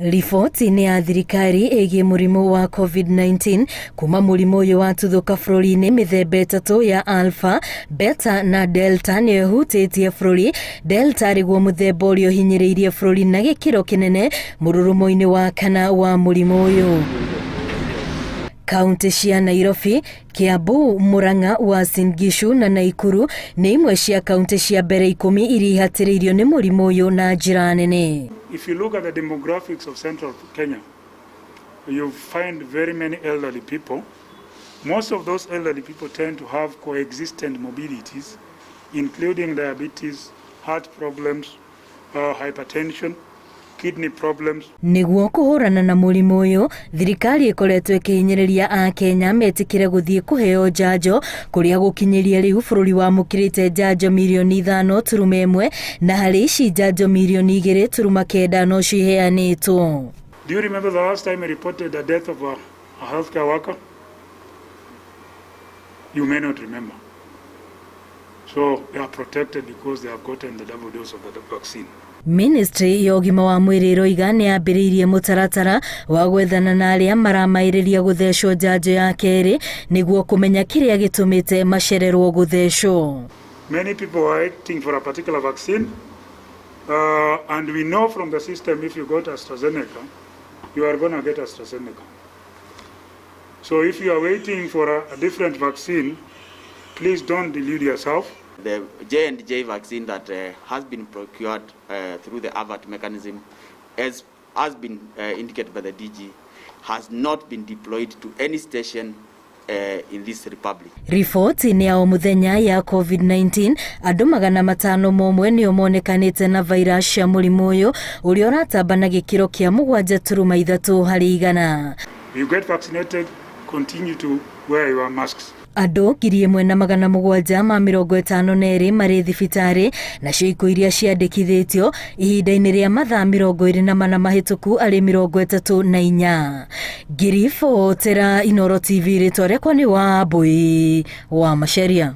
Riboti-inĩ ya thirikari ĩgiĩ mũrimũ wa COVID-19 kuma mũrimũ ũyũ watuthũka bũrũri-inĩ mĩthemba ĩtatũ ya Alpha, Beta na Delta nĩyo ĩhutĩtie bũrũri. Delta arĩguo mũthemba ũrĩa ũhinyĩrĩirie bũrũri na gĩkĩro kĩnene mũrurumo-inĩ wa kana wa mũrimũ ũyũ. Kaunti cia Nairobi, Kiambu, Murang'a, Uasin Gishu na Naikuru nĩ imwe cia kaunti cia mbere ikũmi iria ihatĩrĩirio nĩ mũrimũ ũyũ na njĩra nene. If you look at the demographics of central Kenya, you find very many elderly people. Most of those elderly people tend to have coexistent morbidities, including diabetes, heart problems, hypertension, kidney problems. Nĩguo kũhũrana na mũrimũ ũyũ, thirikari ĩkoretwo ĩkĩhinyĩrĩria Akenya metĩkĩre gũthiĩ kũheo njanjo kũrĩa gũkinyĩria rĩu bũrũri wamũkĩrĩte njanjo mirioni 5.1 na harĩ ici njanjo mirioni 2.9 no ciheanĩtwo. Do you remember the last time I reported the death of a healthcare worker? You may not remember. So they are protected because they have gotten the double dose of the vaccine. Ministry ya ũgima wa mwĩrĩ ĩroiga nĩ yambĩrĩirie mũtaratara wa gwethana na arĩa maramaĩrĩria gũthecwo njanjo ya kerĩ nĩguo kũmenya kĩrĩa gĩtũmĩte macererwo gũthecwo. Many people are waiting for a particular vaccine, and we know from the system if you got AstraZeneca, you are going to get AstraZeneca. So if you are waiting for a different vaccine, please don't delude yourself. The J&J vaccine that has been procured through the AVAT mechanism, as has been indicated by the DG, has not been deployed to any station in this republic. Riboti-inĩ ya o mũthenya ya COVID-19 andũ 501 nĩo monekanĩte na virus cia mũrimũ ũyũ ũrĩa ũratamba na gĩkĩro kĩa 7.3 harĩ igana. You get vaccinated, continue to wear your masks. Andũ 1752 marĩ thibitarĩ nacio ikuũ iria ciandĩkithĩtio ihinda-inĩ rĩa mathaa 24 mahĩtũku arĩ 34. Ngiribotera Inooro TV, rĩtwa rĩakwa nĩ Wambui wa Macharia.